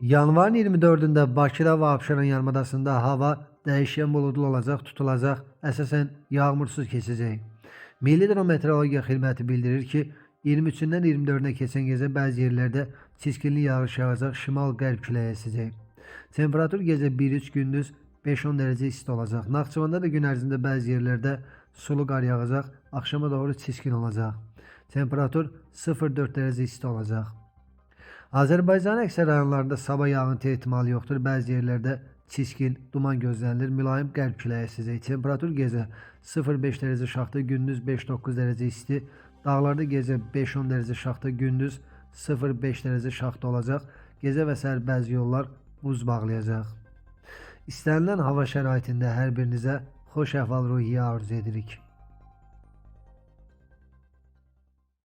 Yanvarın 24-də Bakıda və Abşeron yarımadasında hava dəyişkən buludlu olacaq, tutulacaq, əsasən yağmursuz keçəcək. Milli Hidrometeorologiya Xidməti bildirir ki, 23-dən 24-nə keçən gecə bəzi yerlərdə çiskinli yağış yağacaq, şimal-qərb küləyi əsəcək. Temperatur gecə 1-3, gündüz 5-10 dərəcə isti olacaq. Naxçıvanda da gün ərzində bəzi yerlərdə sulu qar yağacaq, axşama doğru çiskin olacaq. Temperatur 0-4 dərəcə isti olacaq. Azərbaycanın əksər rayonlarında sabah yağıntı ehtimalı yoxdur. Bəzi yerlərdə çiskin, duman gözlənilir. Mülayim qərb küləyi əsəcək. Temperatur gecə 0-5 dərəcə şaxta, gündüz 5-9 dərəcə isti. Dağlarda gecə 5-10 dərəcə şaxta, gündüz 0-5 dərəcə şaxta olacaq. Gecə və səhər bəzi yollar buz bağlayacaq. İstənilən hava şəraitində hər birinizə xoş əhval-ruhiyyə arzu edirik.